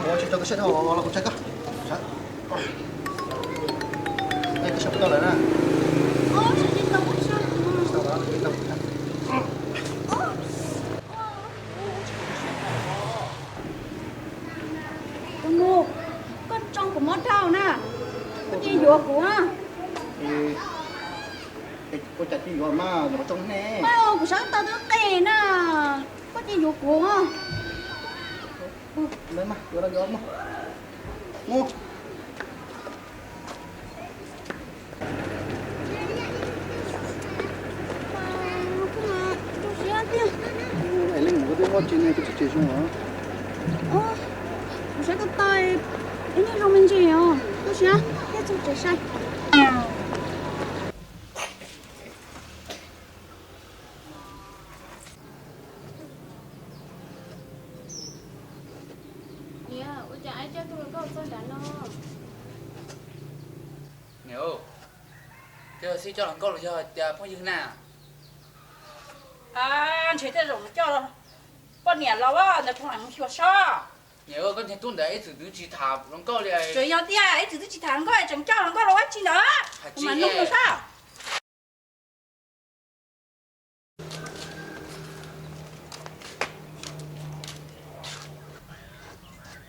Ua tsis tau koj sab dhau los kuv tsa koj. Sab. Ej, koj sab puas tau lawm na? Tus nus, koj tsoo kuv mob dhau na, koj cia yuav kuv. Ua cas tsis yuav mas, yuav tsoo ne. Kuv sab taw twb qis na, koj cia yuav kuv. Yuav los yuav mus. Mus. Leej, koj twb mob tsev ne, koj tsis tsev zoo os? Kuv sab taw taw, ib niag zoo me ntsis os, tu siab thiaj txog tsev sai. Niam, ua cas aib coj tuaj hluas nkauj txog nrad no? Niam, koj xij coj hluas nkauj los yog tias phooj ywg na? Ntshe tej zaum coj poj niam los ntawd phooj ywg xyuas sob. Niam, koj nrhiav tub ntawd ib txwm twb tsis tham hluas nkauj li. Tseem yog tiag, ib txwm twb tsis tham hluas nkauj, tseem coj hluas nkauj los ua tsi ntawd? Kuv mam nug nws saib.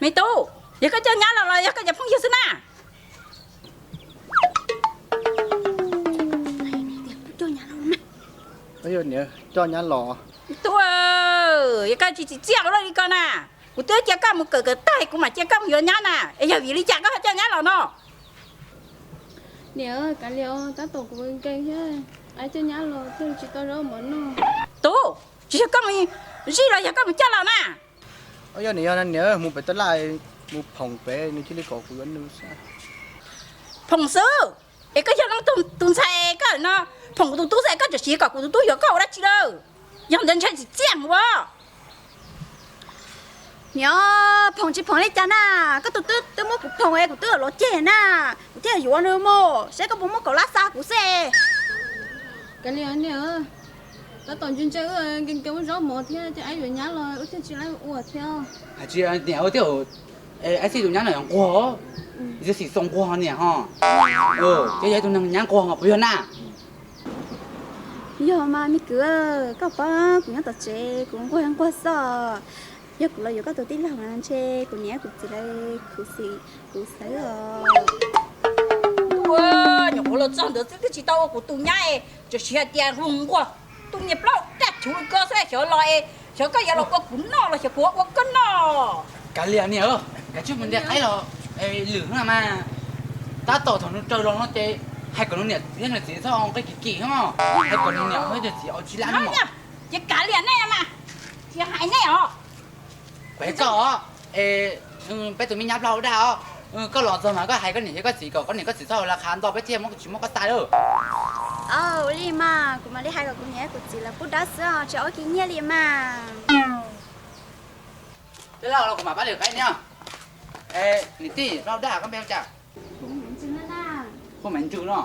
Me tub, yog koj coj nyab los los yog koj cov phooj ywg xwb na? Coj nyab los. Yog niam coj nyab los. Tub, yog koj tsis tsim txiaj ua luaj li ko na, kuv twb cia koj mus kawm kawm tag kuv mam cia koj mus yuav nyab na, es yog vim li cas koj ho coj nyab los no? Niam, kav liam os, tab tom kuv nkees thiab, aib coj nyab los thiaj tsis tau zaub mov noj. Tub, tsis yog koj mus zij los yog koj mus coj los na? Yog niam, yog niam mus pem taj laj, mus phoom pem nws cia li kom kuv yuav nws xwb. Phoom xwb? Es koj yog leej twg tus ntxhais koj no, phoom kuv tus tub xwb es koj tseem siv kom kuv tus tub yuav koj ua dab tsi lawm? Yog ntawd ntshai tsis txiaj mus as. Niam, phoom tsis phoom li cas na, koj tus tub twb muab kuv phoom es kuv twb los ceg na, kuv thiaj yuav nws mus, saib koj puas muab kaum lab xa kuv xwb. Kav liam niam, tab tom ntse ntse wb nkees nkees ua zaub mov thiab ces aib yuav nyab los wb thiaj tsis laib ua thiab. Hais tsis niam ua thiab, aib xij tus nyab no nquag, yog xim xoo nquag niam ho. Ces yog ib tug neeg nyab nquag puas yog na? Yog mas me kwv, koj paub kuv nyob tom tsev kuv nquag nquag xwb. Yog kuv los yuav koj tus tij laug mas ntshe kuv niam kuv txiv lawv khuv xim kuv xwb os. Ua nyuam qhuav los txog ntawd xwb twb tsis tau ua kuv tus nyab es tseem siv hais tias hu nquag. Tus niag plaub daj chuv ko xwb xyov los es xyov koj yuav los ua kuv noj los xyov kuv ua koj noj. Kav liam niam, kav tsij mus ntiav qaib los lwm hnub mas. Tab tom thaum nws raws los no ces hais kom nws niam thiab nws txiv txhob nqe kim kim no, hais kom nws niam thiab nws txiv ua tsis lab no. Ces kav liam nej mas, tsis hais nej os. Kuv hais koj os, peb tus me nyab plaub hau dag os, koj los txog mas koj hais koj niam thiab koj txiv kom koj niam koj txiv txhob ua laj qha nto peb thiaj muab tsis muab koj xa lawm. Ua li mas kuv mam li hais kom kuv niam kuv txiv lawv pub dawb xwb os, tsis ua kiag nyiaj li mas. Tej laus los kuv mam pab lwm qaib niam. Niam tij, plaub hau dag koj npe hu cas? Hu Maiv Ntsws no.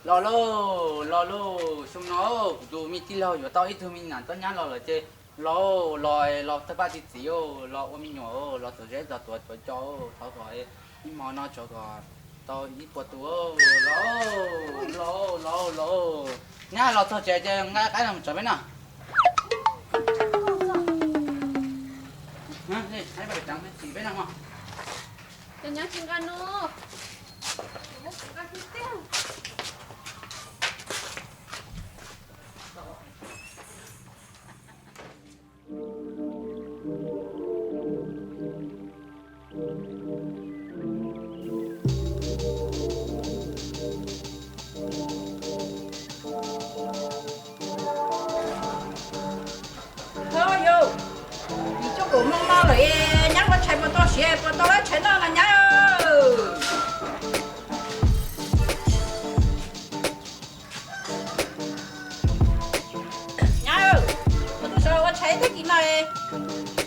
Los lauj, los lauj, xyoo no kuv tus me tij laug yuav tau ib tug me nyuam tub nyab los lawm ces los, los, los tawg paj txi txiv, los ua me nyuam, los txog zeb txog tuav tuav cos, thov kom ib hmo no tsuav kom tau ib puas tus. Los, los, los, los. Nyab los txog tsev ces nqa qaib los tso peb noj. Peb noj. Ho yus, yus coj kaum moo no lawm, nyab ua tshais puas tau siav puas tau lab tshais noj no nyab? Nyab, kuv tus sawv ua tshais tag kis no,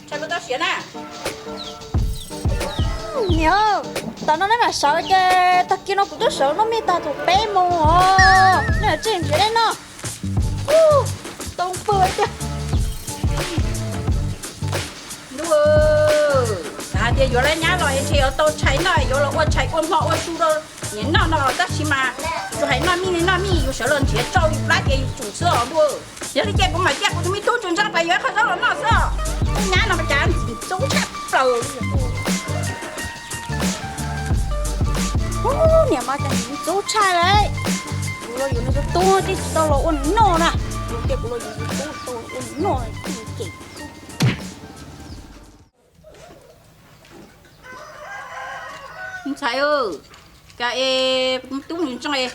tshais puas tau siav na? Niam, tam no neb mam sawv ces tag kis no kuv twb sawv noj me tag thaum peb moos os, neb mam tseg nrhiav neb noj. Tau pw tiag. Ntuj, Yuav lawv nyab los es ntshe yuav tau tshais noj, yuav los ua tshais ua hmo ua su rau niam noj no, tab sis mas tsuas hais noj mij li noj mij, yus sawv los nrhiav tsau yus plab ces yus tsum xwb os ntuj. Yog li ces kuv mam coj kuv tus me tub ntsuag ntseej pais yuav ib qho zaub los noj xwb os. Nyab no mas cas ntxim ntxub tshaj plaws li. Ub, niam mas cas ntxim ntxub tshaj lawm. Kuv los yuav nws tus tub thiaj tsis tau los ua nws noj na. Kuv tias kuv los yuav nws tus tub tau los ua nws noj ces. Ntxhais, cas es tub ntseej es,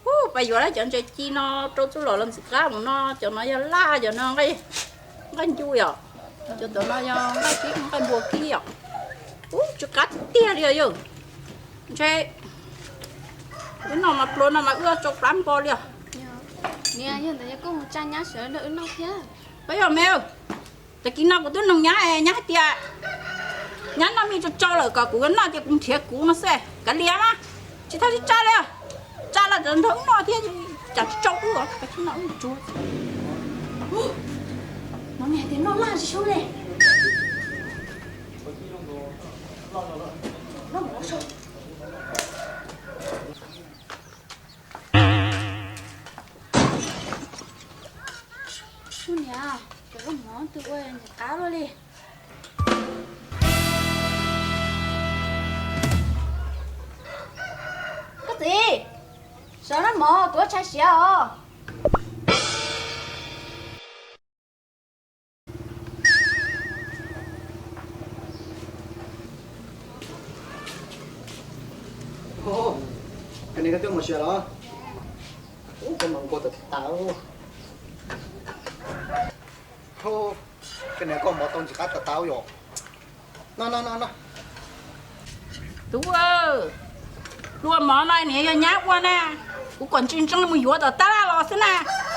ub, pais yuav lawm cov ntses ci no rau txuj lom los ntxim qab mus no, cov no yog laj, cov no nqaij ncu yom, cov tom no yog nqaij kib nqaij npua kib yom. Ub, tsw qab tiag tiag li os yawg. Ntshe wb noj mas pluas no mas wb tsau plab npo li os. Niam, yog ntawd yog koj mus tsa nyab sawv nrog wb noj thiab. Pab yog me, tag kis no kuv twb noog nyab, nyab hais tias nyab noj mij tsau tsau lawm kom kuv noj ces kuv nrhiav kuv no xwb. Kav liam mas, tsis txhob tsis tsa li, tsa los nrog wb noj thiab, cas tsis tsau wb os. No nws hais tias noj laj tsis sub li. Niam, cov loj mov twb ua ntxim qab luaj li. Koj txiv, sawv loj mov kuv ua tshais siav os. Koj niam koj twb mus siav los? Ub, koj mas nquag tas tas. Koj niam koj mov tau ntxim qab tas tas yom. No no no no. Tub, plua mov no niam yog nyab ua na, kuv kom ntseej ntseej mus yuav tom tab laj los xwb na.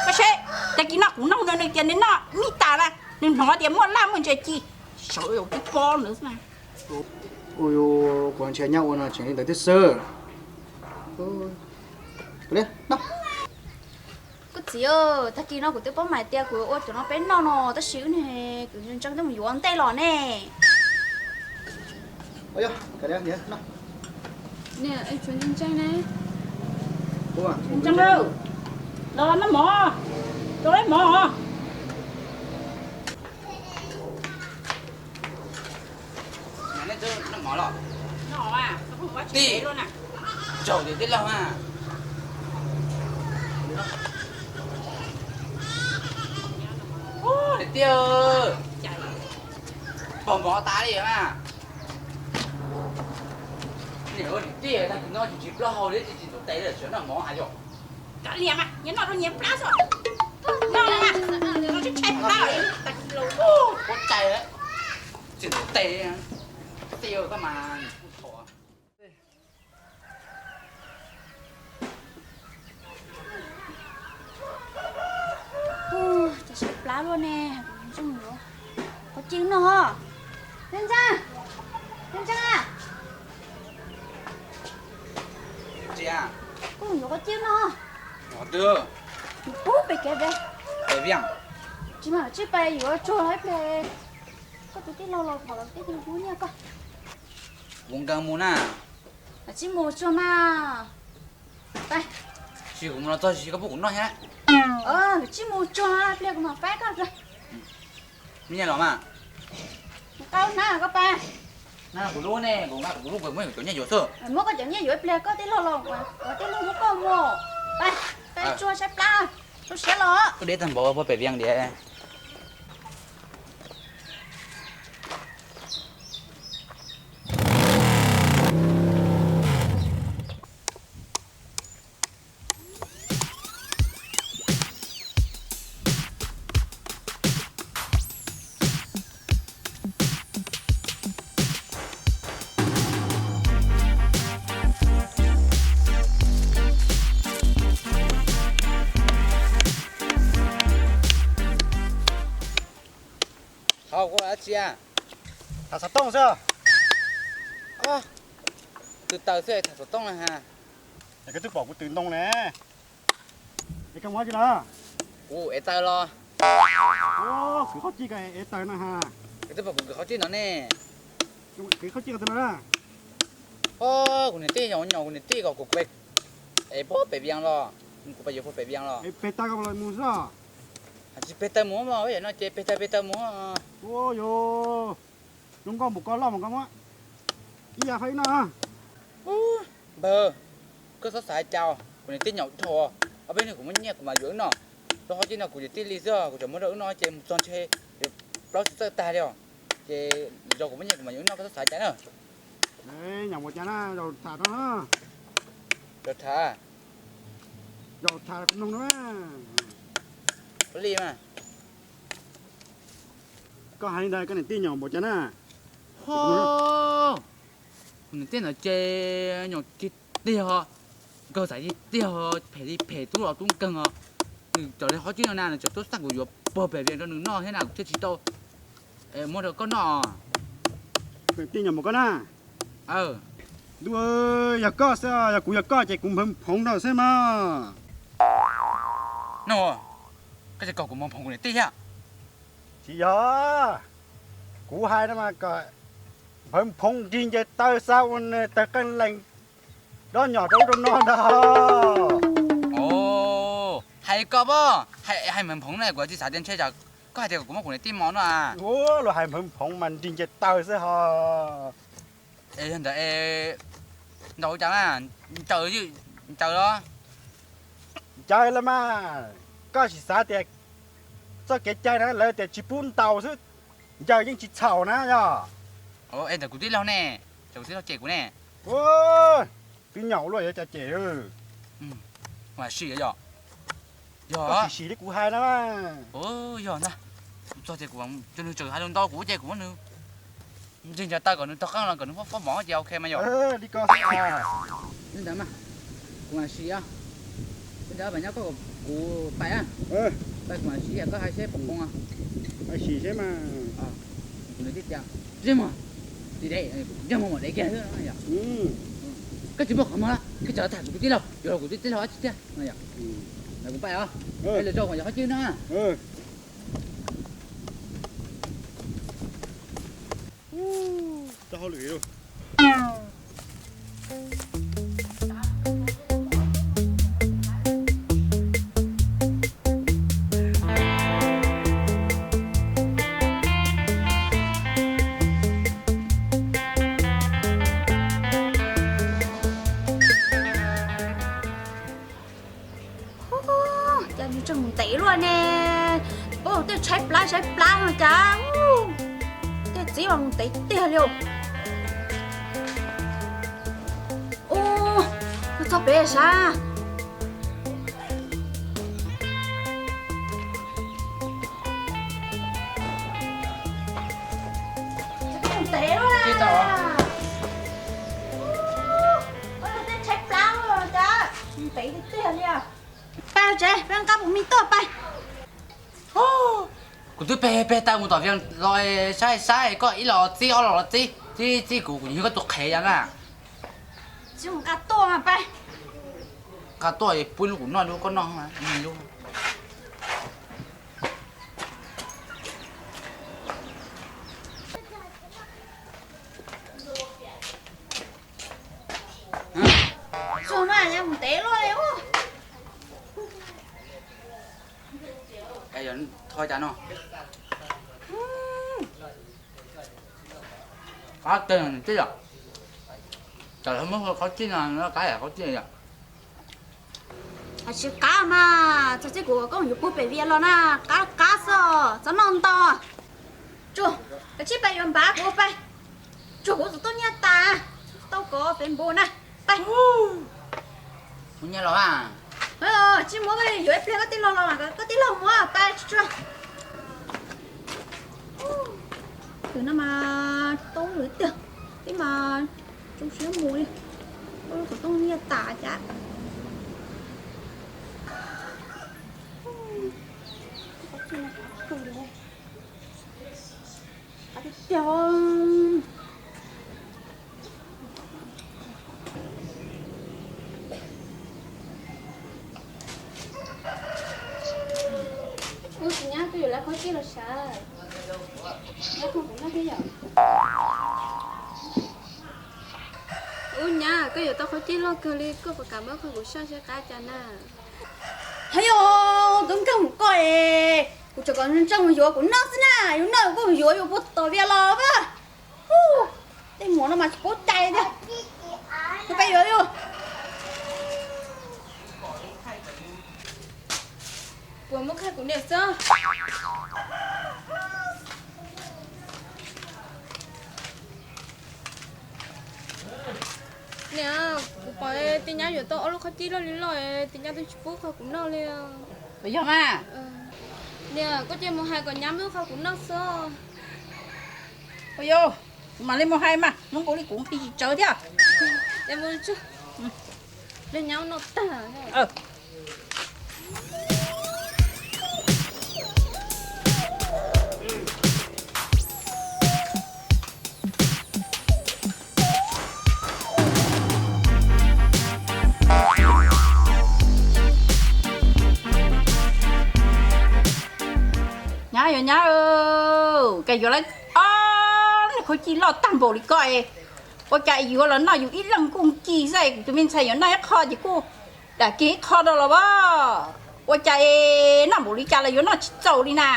Koj seb, tag kis no kuv noog nws, nws tias nws noj mij tas na, nws hnov tias muaj laj muaj ntses ci, sawv los twb pob ntawd xwb na. Ua, kuv ntshe nyab ua no tseem li ntawd thiab xwb. Koj txiv, tag kis no kuv twb paub mas tias kuv ua cov no peb noj no, tab sis wb ne, kuv ntseej twb mus yuav ntej los ne. Ntseej, los noj mov, rau lawv mov. Noj mov los? Tij, tsaug tias tij laug na. Niam tij, pog mov tas li mas. Niam, niam tij, tag kis no tsis tsis plaub hau li, tsis tsis ntxuav tes li, tsis noj mov has yom. Kav liam mas, nyias noj rau nyias plab xwb. Noj, noj, noj tsis tshai plab, tag kis los. Ua cai, tsis ntxuav tes, tij koj mas. Cas sab plab luaj ne, kuv ntseej yuav qhov cib noj. Ntseej, ntseej, koj yuav qhov cib noj. Pub pem kev pem. Tsis mas tsij pais yuav tsuag ib pliag, koj tus tij laug los kom lawv tij laug hu nyiaj koj. Kuv nkag mus na. Koj tsij mus tsuag mas. Pais. Tsis kuv mus los txog tsis koj pub kuv noj thiab. Koj tsij mus tsuag ib pliag kuv mam pab koj. Nyiaj los mas. Qau na koj pais. Na kuv lub ne, kuv nqa kuv lub, kuv muab kuv cov nyiaj yuav xwb. Muab koj cov nyiaj yuav ib pliag koj tij laug los, koj tij laug muab koj mus. Pais, pais tsuag saib plab, tsuag siab los. Koj deb tag npaum pog pem vias diam. Hauv, koj ua dab tsi a? Tham xov tooj xwb. Tw taws xwb tham xov tooj na ha. Es koj twb pom kuv tw ntoo ne. Es koj ua dab tsi los? Kuv ev taws los. Kwv qhov cij koj ev taws no ha. Koj twb pom kuv kwv qhov cij no ne. Kev qhov ciaj qhov twg no na? Os, kuv niam tij nyom nyom kuv niam tij kom kuv pem, es puag pem Vias los, kuv pem yuav puag pem Vias los. Es pem taw ko los mus xwb. Tsis pem taw mus mas, no ces pem taw pem taw mus. Ua yog zoo nkauj npaum ko loj npaum ko muab ib yam faj ib noj. Npawg, koj txhob xav cas, kuv niam tij nyaum dhau, ob peb hnub kuv muaj nyiaj kuv mam yuav wb noj. Rau qhov tij no kuv yawm tij li xwb, kuv tseem muab rau wb noj ces mus txog ntshe plaub tsib txawj tag li os. Ces zog kuv muaj nyiaj kuv mam yuav wb noj, koj txhob xav cas na. Nyaum npaum cas na, zaum tham no na. Zaum tham. Zaum tham kuv mloog no. Ua li mas. Koj hais li ntawd koj niam tij nyaum npaum cas na? Ho, kuv niam tij ntawd ces nyaum tiag tiag, nkawg xaiv tiag tiag, phem li phem tub los tub nkeeg os. Nws raws li qhov tij no na nws tseem tuaj xaj kuv yuav puag pem Vias rau nws noj thiab na kuv thiaj tsis tau muab rau koj noj. Niam tij nyaum npaum koj na. Ntuj, yog koj xwb, yog kuv yog koj ces kuv nphawv phoov rau xwb mas. No, koj tsis kom kuv nphawv phoov kuv niam tij thiab? Tsis yog, kuv hais no mas kom nphawv phoov nrig ncaws taw xav ua tawg qeej lees dob nyom rau ub rau no ntag. Hais koj pob, hais nphawv phoov na kuv tsis xav tias ntshe koj hais tias kom kuv muab kuv niam tij mos no. Ua, luag hais nphawv phoov mas nrig ncaws taw xwb ho. Es yog ntawd es ntaus cas mas, ncaws, ncaws los? Ncaws los mas, koj tsis xav tias txoj kev cai na lawv tias tsis pub ntaus xwb, ncaws yeej tsis txhaum na yog. Es ntawm kuv tij laug ne, kuv tij laug cem kuv ne. Twb nyaum luaj yuav cas cem. Kuv hais sim yog, yog sim sim li kuv hais na. Yog ntag, txog ces kuv cov nws tseem hais lus ntau kuv ces kuv muab nws nrig ncaws taw kom nws tog qeej los kom nws fob mov ces ok mas yog. Li ntawd mas, kuv mam sim os. Li ntawd mas nyob koj, kuv pais, pais kuv mam sim koj hais seb puas poob. Sim seb mas. Kuv nws tij tias, ntsej muag, ntsej muag mam dev kiag. Koj tsis muaj qhov muag, koj tseem tham kuv tus tij laug, yuav los kuv tus tij laug dab tsi thiab. Kuv pais os, lwm zaus kuv yuav qhov cwj no. Cas nws tseem ntev luaj ne. Pab tej tshaib plab tshaib plab no cas tej txiv los ntev tiag li. Ua, txog pem sav. Ntev luaj. Tej tshaib plab cas ntev tiag tiag li. Pab tsev peb nqa mus me tuaj pab. Kuv twb peg peg taw mus tom Vias los saib saib koj ib los los txib ob los los txib txib txib kuv kuv yog koj tus qhev yog na. Tsis mus nqa tuaj mas pab. Nqa tuaj pub lub kuv noj lub koj noj lub. Tsuag mas yog mus ntev luaj li. Thov cas no. Qab kawg twb yog, tam muab qhov cij no qab qhov cij yog. Tsis qab mas txog txij kuv koj yuav puag pem Vias los na, qab qab xwb, txhob noj ntau. Tsuag, kav tsij pais yuav npav kuv pais. Tsuag, kuv tus tub nyiaj tas, tau kov Facebook na. Pais. Kuv nyiaj los a. Tsis muab, yuav ib pliag koj tij laug los, koj tij laug muab pais tsuag. Tus no mas tau lawm tiag, tib mas zoo siab mus li. Tus tub nyiaj tas cas. Tiag tiag. Ua tsis nyab twb yuav lawv qhov cij los sav. Nyab thooj kuv noj thiab yom. Ub nyab, koj yuav tau qhov cij loj kawg li, koj puas kam muab qhov kuv saj seb qab cas na? Hos yog, tus nkauj mus koj es, kuv tseem kom ntsej mus yuav kuv noj xwb na, yus noj yus kuj yuav yus puag tom vias los as. Tej muam no mas tsis paub cai tiag. Kuv peb yuav yus. Puas muab qhia kuv niam xwb? Niam, kuv pom tis nyab yuav tau ob lub qhov cij loj li loj, tis nyab twb tsis pub qhov kuv noj li. Puas yog mas? Niam, koj cia mus hais kom nyab muab qhov kuv noj xwb. Ua yog, kuv mam li mus hais mas, hnub nkaus li kuv nqhis tsis tsawv thiab. Nyab noj tag. Nyab, yog nyab, cas yuav lawv ob lub qhov cij loj tag npaum li koj es, ua cas yuav los noj yus ib leeg kuj nkim xwb, kuv tus me ntxhais yuav noj ib qho ces kuj dam kiag ib qho rau los as. Ua cas es noj npaum li cas los yuav noj tsis txaus li na.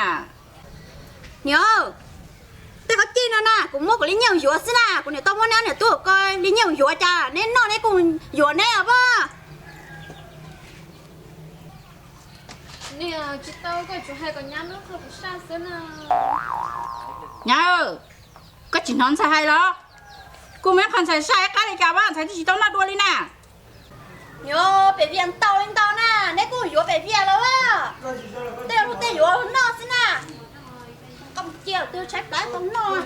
Niam, tej qhov cij no na kuv muab kuv li nyiaj yuav xwb na, kuv niam tau muab neb niam tub ko li nyiaj yuav, cas neb noj neb kuj yuav neb os. Niam, tsis tau, koj tsuas hais kom nyab muab qhov kuv saj xwb na. Nyab, koj tsis hnov ntxhais hais los? Kuj muab qhov ntxhais saj ib qab li cas as, ntxhais twb tsis tau noj dua li na. Niam, pem vias ntau li ntau na, neb kuj yuav pem vias los as. Tej hnub tej yuav noj xwb na. Koj mus cia twg tshaib plab tau noj.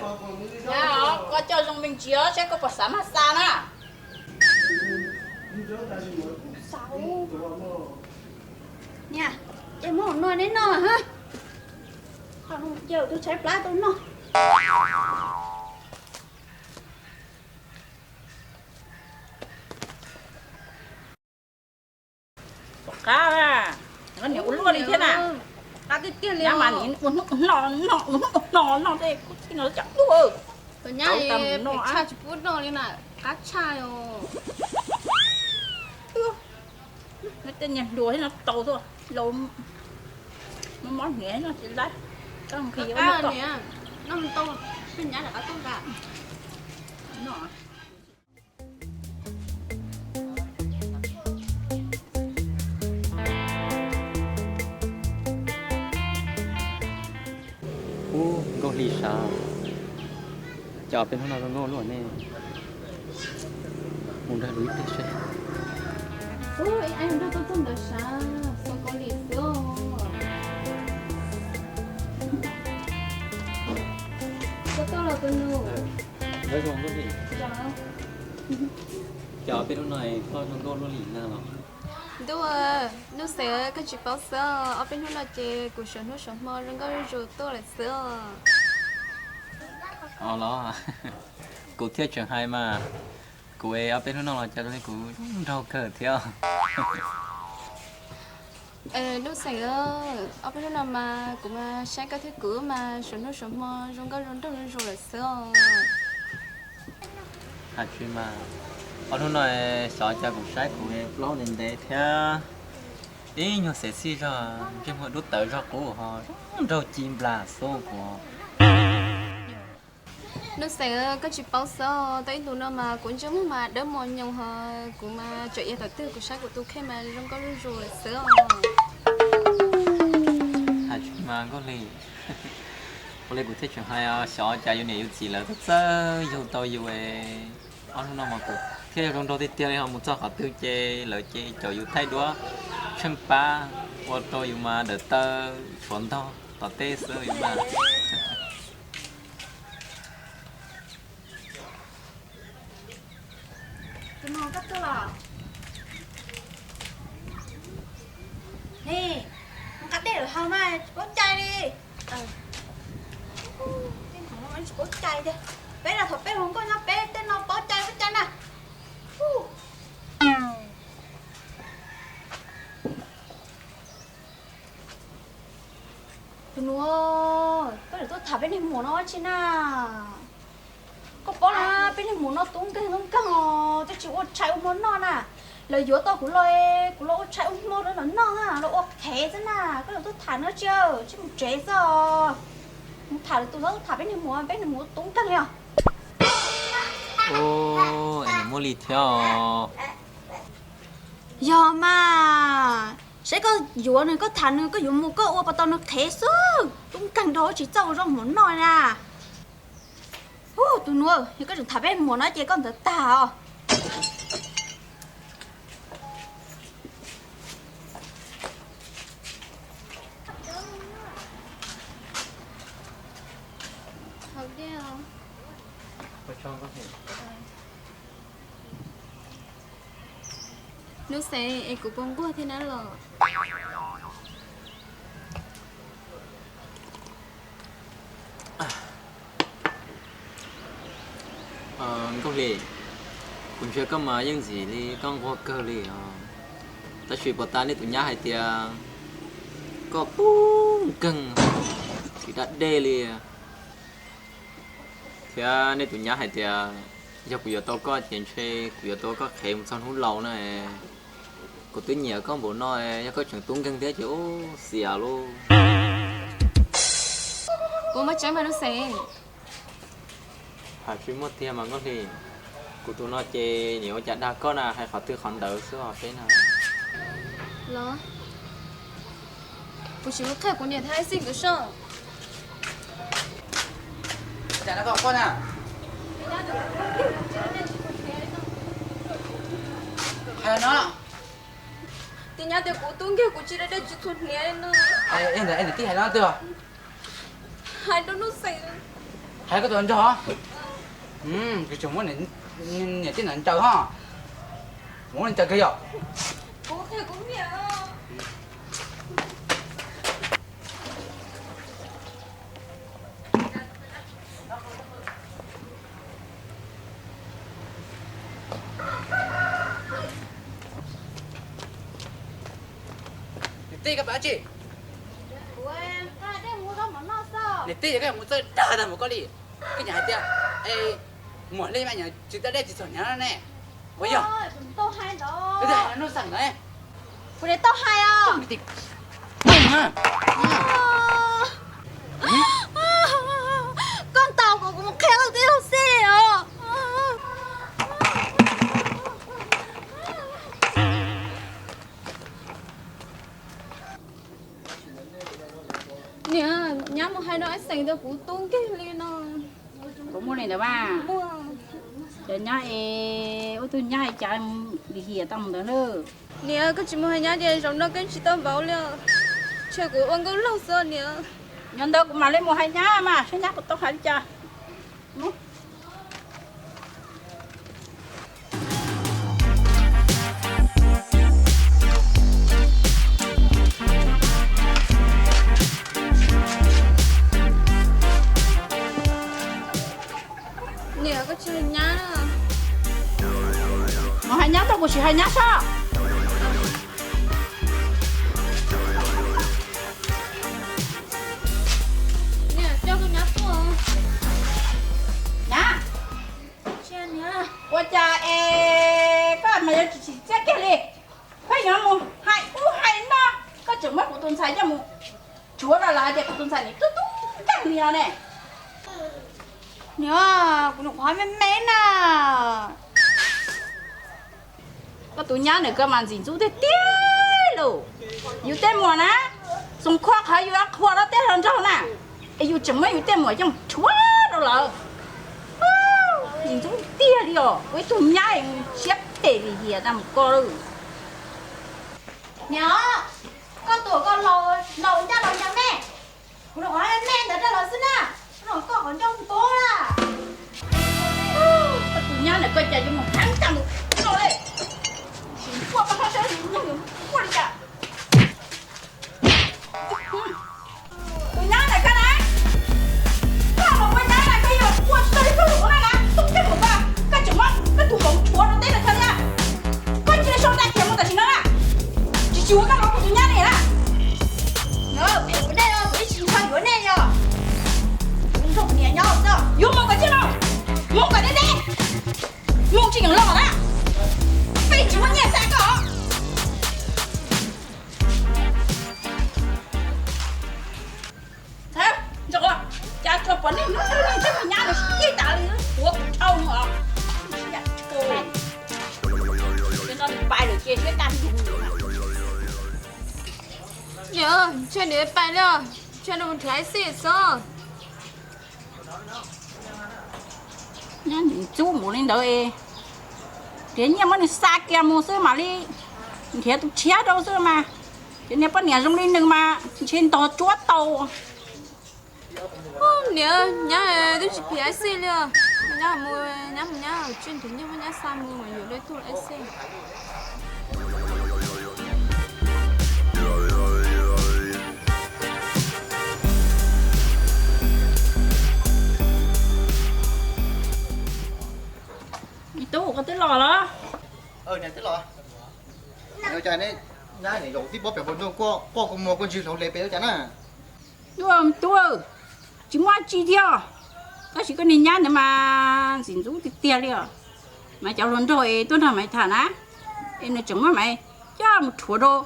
Koj coj zoo me ntsis saib koj puas xav maj xa na. Niam, ces muab noj neb noj, koj mus cia twg tshaib plab tau noj. Tom qab, niam ua luaj li thiab na. Qab tiag tiag li mas, ua hnub ua hmo noj, ua hnub ua hmo noj tej kub thij no cov tuag. Tus nyab tshaj tsis pub noj li na, qab tshaj os. Tej niag hluas thiab no tau tuaj, laus mob mob hniav no tsis laib. Koj nqhis ua noj, noj tau, tej nyab rov qab tuaj nqa. Ub, Nkauj Hli sav, cas peb hnub no zoo nkauj luaj ne. Mus nrog luag ib teg seb. Ub, ib a nrog koj tuaj ntawd sav, xov Kaus Lim xwb os. Koj tuaj los tus nus. Nyob zoo Nkauj Hli. Cas peb hnub no koj zoo nkauj luaj li na los? Ntuj, Nuj Xeem, koj tsis paub xwb os, ob peb hnub no ces kuv saum hnub saum hmo zoo nkauj zuj zus tuaj lawm xwb os. Os los, kuv thiaj tseem hais mas, kuv es ob peb hnub no los cas zoo li kuv zoo nraug kawg thiab. Nuj Xeem, ob peb hnub no mas kuv mas saib koj thiab kuv mas saum hnub saum hmo zoo nkauj zoo nraug zuj zus lawm xwb os. Hais tsis mas, ob hnub no xyov cas kuv saib kuv plaub ntev ntev thiab, ib nyuag xev xij zog, ntsej muag dub tawv zog qub ho zoo nraug ci nplas xwb kuv. Nuj Xeem, koj tsis paub xwb os, tau ib ntus no mas kuv ntsej muag mas dawb mos nyoos ho, kuv mas tseem yog thaum twg kuv saib kuv tus kheej mas zoo nkauj zuj zus lawm xwb os. Hais tsis mas Nkauj Hli, ua li kuv thiaj tseem hais os, xyov cas yus niam yus txiv lawv txawj yug tau yus es, ob hnub no mas kuv thiaj zoo nraug tiag tiag li ho, mus txog qhov twg ces lawv ces caum yus thaij duab tsheej pab ua rau yus mas dawm taw tshuav ntog tom teb xwb yus mas. Tus no koj tuaj los? Ne, mus qab dej lawm ho mas tsis paub cai li. Tej no tsis paub cai tiag. Peb los thaum peb hluas nkauj nyob peb tej no paub cai paub cai na. Tus nus, koj yuav tuaj tham peb niag muam no ua tsi na? Koj paub na, peb niag muam no tub nkeeg tub nkeeg os, twb tsis ua tshais ua hmo noj na. Lawv yuav tau kuv los, kuv los ua tshais ua hmo rau lawv noj na, los ua qhev xwb na. Koj yuav tuaj tham no tsis, tsis mus tsev xwb. Mus tham lwm tus, txhob tham peb niag muam, peb niag muam tub nkeeg li os. Ua, es nws muaj li thiab os. Yog mas, saib koj yuav nws, koj tham nws, koj yuav mus koj ua puas tau nws qhev xwb. Tub nkeeg dhau tsis txawj ua zoo hmo noj na. Tus nuav, yog koj tseem tham peb muam no ces koj ntawd tag os. Nuj Xeem, es kuv puas nquag thiab na los? Nkauj Hli, kuv ntsia koj mas yeej ntxim li koj nquag kawg li os. Tab sis puas tas nej tus nyab hais tias koj tub nkeeg tsis da dej li. Thiab nej tus nyab hais tias yog kuv yuav tau koj ces ntshe kuv yuav tau koj qhev mus txog hnub laus na. Kuv twb nyiam koj npaum no, yog koj tseem tub nkeeg thiab ces ub xiam lauj. Kuv muaj tseeb mas Nuj Xeem. Hais tsis muaj tiag mas Nkauj Hli. Kuv tus no ces nim ua cas dag koj na, hais qhov twg qhov ntawd xwb os peb na. Los, kuv tsis mus qhia kuv niam thiab Xeem nkawd soj. Cas no koj na. Hais no. Tus nyab tias kuv tub nkeeg kuv tsis da dej tsis txhuam hniav li no. Ntawd es nws tij hais no twg? Hais rau Nuj Xeem. Hais koj tus nraug os. Kuv tseem muab niam tij ntawd ncaws ho. Muab ncaws kawg yom. Kuv qhia kuv niam. Niam tij, koj pab tsi? Niam tij, koj yuav mus txawj dag tag mus koj li. Koj nyiam hais tias, es, muam li mas nyiam tsis tau dej tsis txog hniav ne. Ua yog. Kuv niam tau hais os. Koj ntaus kuv, kuv mus qhia koj tij laug Xeem os. Niam, nyab mus hais rau Xeem tias kuv tub nkeeg li no. Puas muaj li ntawd mas? Cov nyab es ua tug nyab es cas lim hiam tau mus ntawd lawm. Niam, koj tsis mus hais nyab tias zaum no koj tsis tau vauv li os. Ntshe kuv ua nkauj laug xwb niam. Nyob ntawd kuv mam li mus hais nyab mas saib nyab puas tau hais li cas. Niam, koj tsis hais nyab. Mus hais nyab tau, kuv sim hais nyab soj. Niam, coj koj nyab tuaj. Nyab, ua cas es koj mas yuav tsis tsim txiaj kiag li? Koj yuav mus hais ub hais no, koj tseem muab kuv tus ntxhais coj mus tshuav rau lawv hais tias kuv tus ntxhais nim tub tub nkeeg li no ne. Niam, kuv nyuam qhuav me me na. Koj tus nyab ntawm koj mas ntxim ntxub tiag tiag lauj. Yus tej muam na, xoom qhua qhov yus qhua rau tej hluas nraug na, es yus tseem muab yus tej muam coj tshuav rau lawv. Ntxim ntxub tiag li os, ua ib tug nyab siab phem lim hiam tag mus koj lawm. Niam, koj tuam koj laus ncaj los cas me? Kuv nyuam qhuav me ntawd rau lawv xwb na, koj qhov ncauj npog na. Koj tus nyab ntawm koj cas yuav mus heev tag mus no li. Sim quaj pab hlob sab nug quaj li cas. Tus nyab ntawm koj na, koj los ua nyab na koj yuav quaj tsis tau li koj tus no na, tub nkeeg mus koj, koj tseem muab koj tus hmoov tshuav rau teb rau chaw thiab. Koj cia li sau ntaj kiag mus tam sim no na, tsis tsis ua koj los kuv tus nyab li na. Tsuas pom neeg hnub hnub neeg thiab mus nyab los sib ceg tas li, tuav kuv dhau os. Ces no nws pais lawm ces siab tag nrho. Niam, ntshe niam pais li, ntshe nws mus nrhiav Ais Xej xwb. Nyab ntxub mus li ntawd es, nrhiav nyiaj muab nws xa kiag mus xwb mam li nrhiav tus tshiab rau xwb mas. Cov niag poj niam zoo li nws mas ntshe ntog tsuab tau. Niam, nyab twb tsis pom Ais Xej li os. Nyab mus, nyab mus, nyab tsis nrhiav nyiaj muab nyab xa mus mas yuav dab tuaj Ais Xej. Me tub, koj twb los los? Ua cas ne, nyab nim zaum tib pob pem hauv ntoo, koj kua muag koj ntswg hlau hle pem ua cas na? Tub, tsis muaj tsi thiab, tab sis koj niag nyab ntawd mas ntxim ntxub tiag tiag li os. Mas cov hluas nraug es tuaj nrog Maiv tham na, es nws tseem muab Maiv coj mus rhuav rau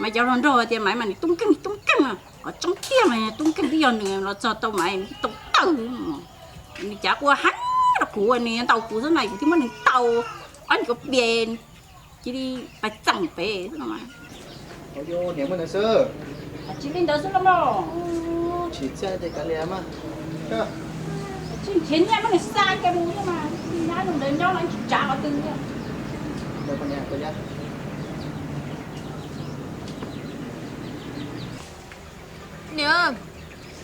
Maiv cov hluas nraug tias Maiv mas nws tub nkeeg tub nkeeg, qhov tseeb tiag mas tub nkeeg twb yog nws los txog tau Maiv tau tawg. Nws cav ua heev rau kuv, nws ntaus kuv xwb na, kuv thiaj muab nws ntaus ob nyuag pliag cia li pais txeem pem xwb no. Niam muaj ntawd xwb. Tsis li ntawd xwb los mas. Tsis txawj ces kav liam mas. Tsis nrhiav nyiaj muab nws xa kiag mus xwb mas, nyab zoo ntawd nyob los tsis tsav qhov twg li. Niam,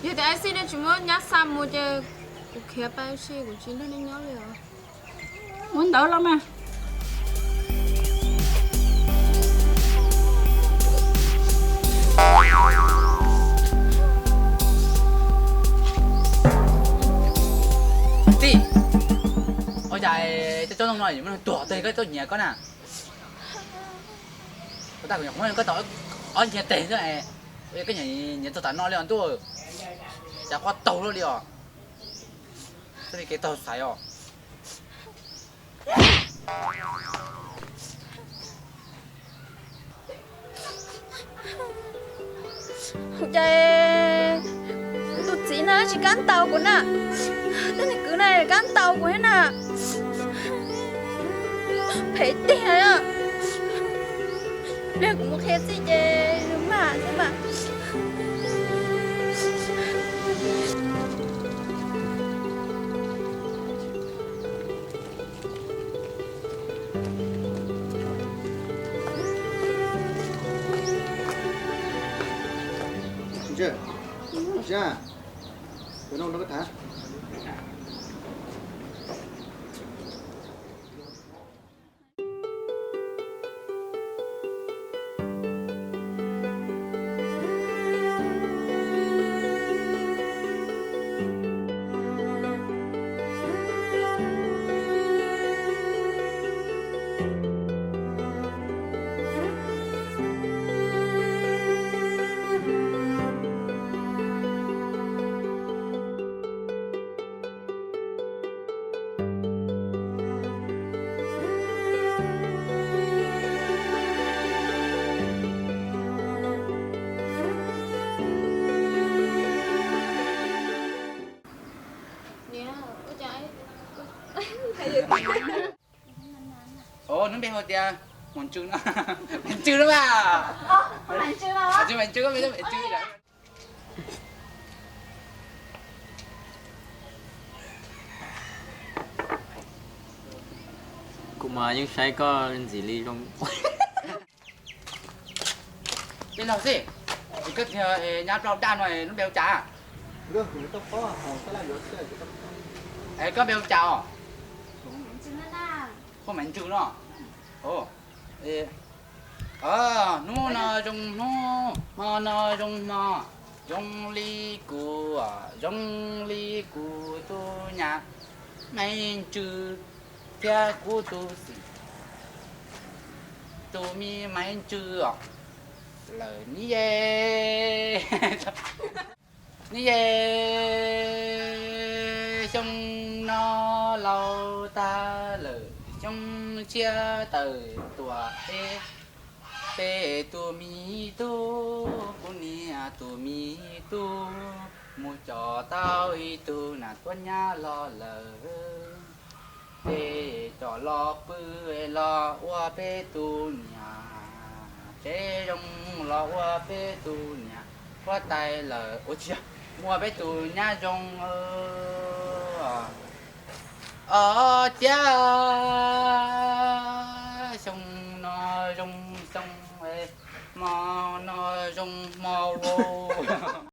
yog tias Ais Xej nej tsis muab nyab xa mus ces kuv khiav pais tsis, kuv tsis nrog nej nyob li os. Ua ntawd los mas. Tij, ua cas cov tsob ntoo no yuav muaj neeg tuag tag koj txoj nyiam koj na? Ua tas kuv nyuam qhuav muab koj tau ob nchiav teg xwb, koj nyiam nyiam txog tam no li os ntuj, cas quaj taug luaj li os. Txoj li kev taug xaiv os. Ua cas kuv tus txiv na tsis kam ntaus kuv na, tus niag kwv na kam ntaus kuv thiab na. Phem tiag. Pliag kuv mus qhia txij ces nws mag xwb mas. Hnub npe hu tias Maiv Ntsws no. Maiv Ntsws no mas. Kuv mas yeej saib koj ntxim li zoo. Tij laug xij, koj nyab plaub daj no lub npe hu cas? Es koj npe hu cas os? Hu Maiv Ntsws no. Hnub no zoo hnub, hmo no zoo hmo, zoo li kuv, zoo li kuv tus nyab Maiv Ntsws thiab kuv tus xib, tus me Maiv Ntsws os, lawm ni ye. Ni ye, xyoo no laus tag lawm, xyoo tshiab tawm tuaj es peb tus me tub, kuv niam tus me tub, Mus coj tau ib tug nam tuab nyab los lawm, ces coj los pw los ua peb tus niam, tsev zoo los ua peb tus niam, huab tais lawm ua tsis yog, ua peb tus nyab zoo. Os tiag, xyoo no zoo xyoo, hmo no zoo hmo ua.